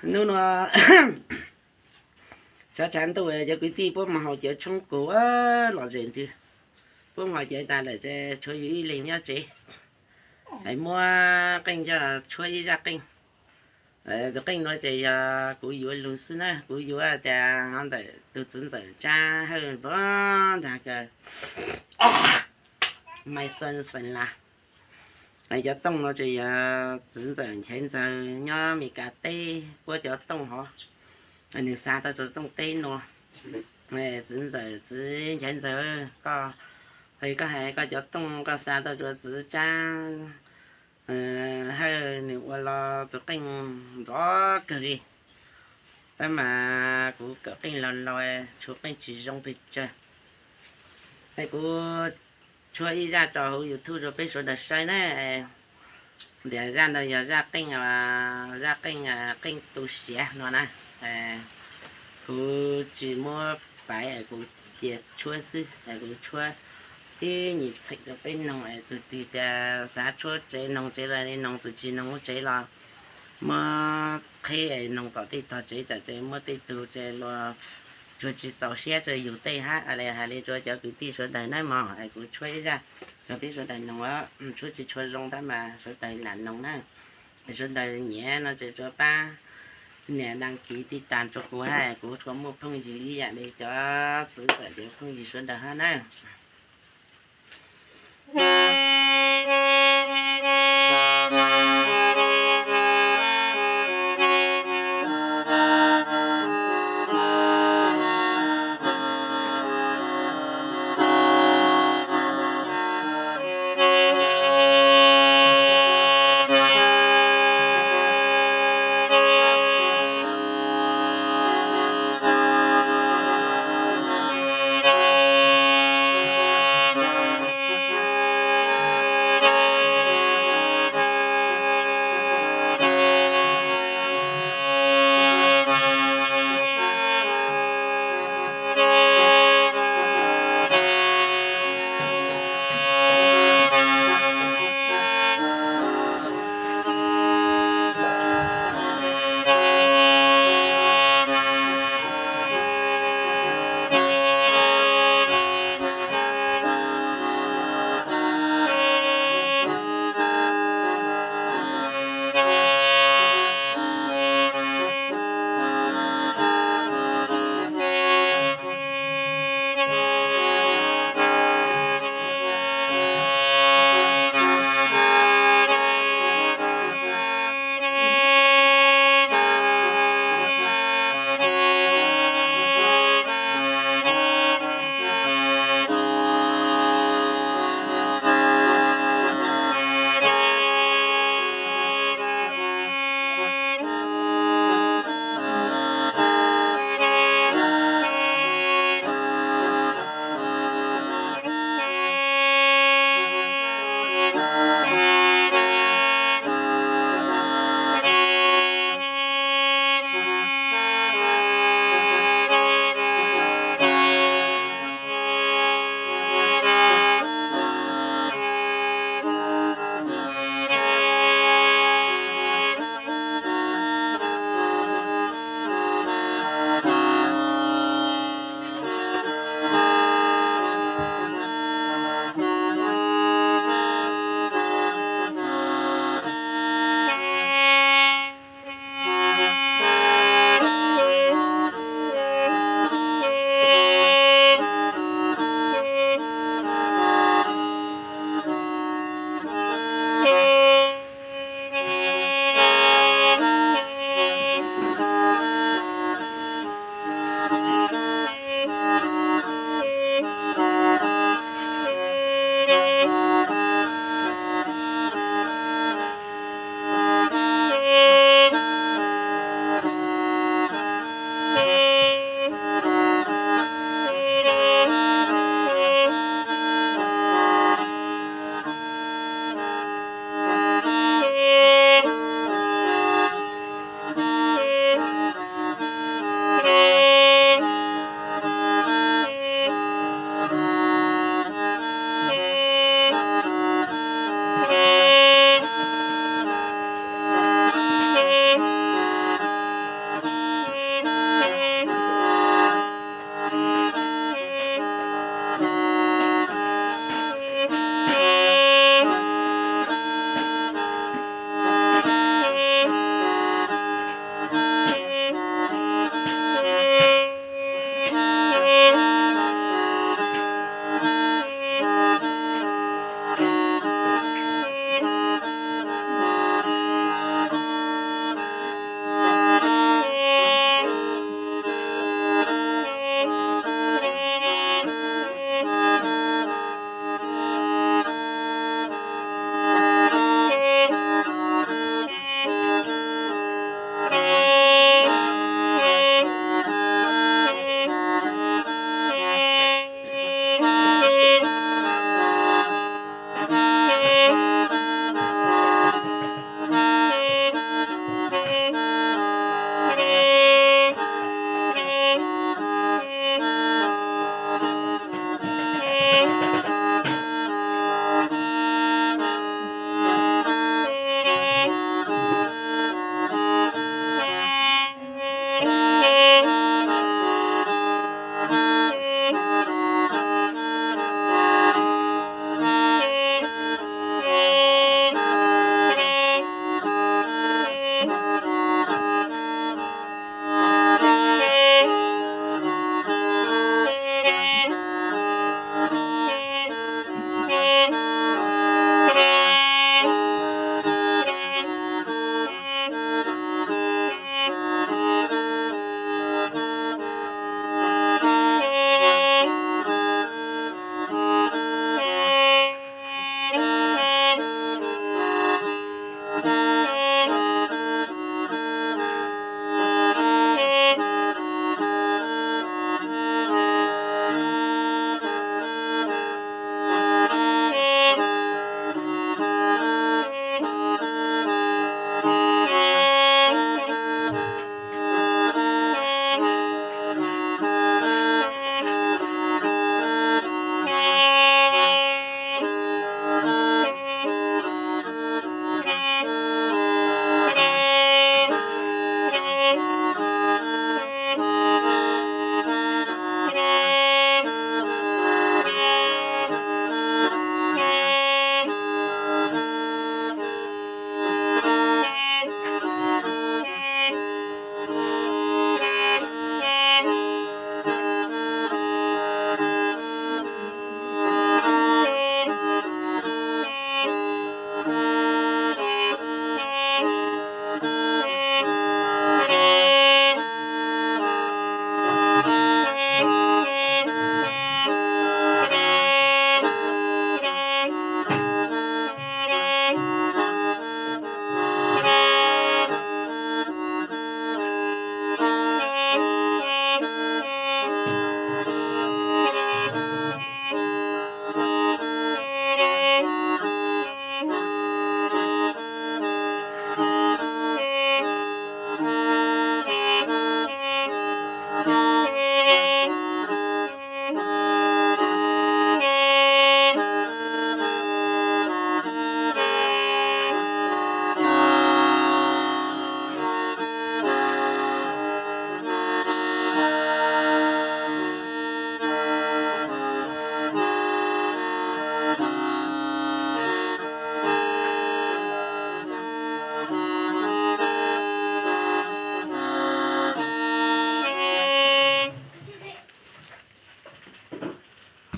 Hnub no tshav tshav ntuj cov kwv tij puab moog haus cawv tshoob kuv lom zem ntws. Puab moog haus cawv tas lawm ces tshuav yug ib leeg nyob tsev. Muab qeej coj tshuab ib zaj qeej. Tus qeej nuav ces yog kuv yuav lug xwb na, kuv yuav tias hov ntawm tus txiv ntxawm Tsab Hawj nrog nraag kawg. Maiv Xees Xees Las. Cov tooj no ces yog txiv ntxawm Nchaiv Ntxawg nyob Mes Kas teb puab cov tooj hov, nwg xa tau rua tooj teb nuav. Txiv ntxawm, txiv Nchaiv Ntxawg, koj, koj has koj cov tooj koj xa tau rua txiv Tsab Hawj nwg ua los tus qeej nrov kawg li. Tab mas kuv kawm qeej laug laug, tshuav qeej tsis zoo pes tsawg. Es kuv tshuab ib zaj rau huv YouTube rua peb sawv daws saib na. Ntias zaj no yog zaj qeej, zaj qeej, qeej tu siav no na. Kuv tsis muab paiv, kuv cia tshuab xwb, kuv tshuab ib nyuag txheem rau peb noog, tus twg tias xav tshuab tsev noog tsev los noog, tus tsis noog lub tsev los muab qheb noog tom tej tog tsev, tsam tsev muab tej tug tsev luag tsuag tsis txaus siab rua yug tej hab. Hais li rua cov kwv tij sawv daws na mog, kuv tshuab ib zaj rau peb sawv daws noog, tshuab tsis tshua zoo tab mas sawv daws lam noog na. Sawv daws nyiam no ces rua pab nias đăng ký tij tas rua kuv hab, kuv rua muaj phooj ywg ib yam li cov txiv ntxawm ces phooj ywg sawv daws hab na.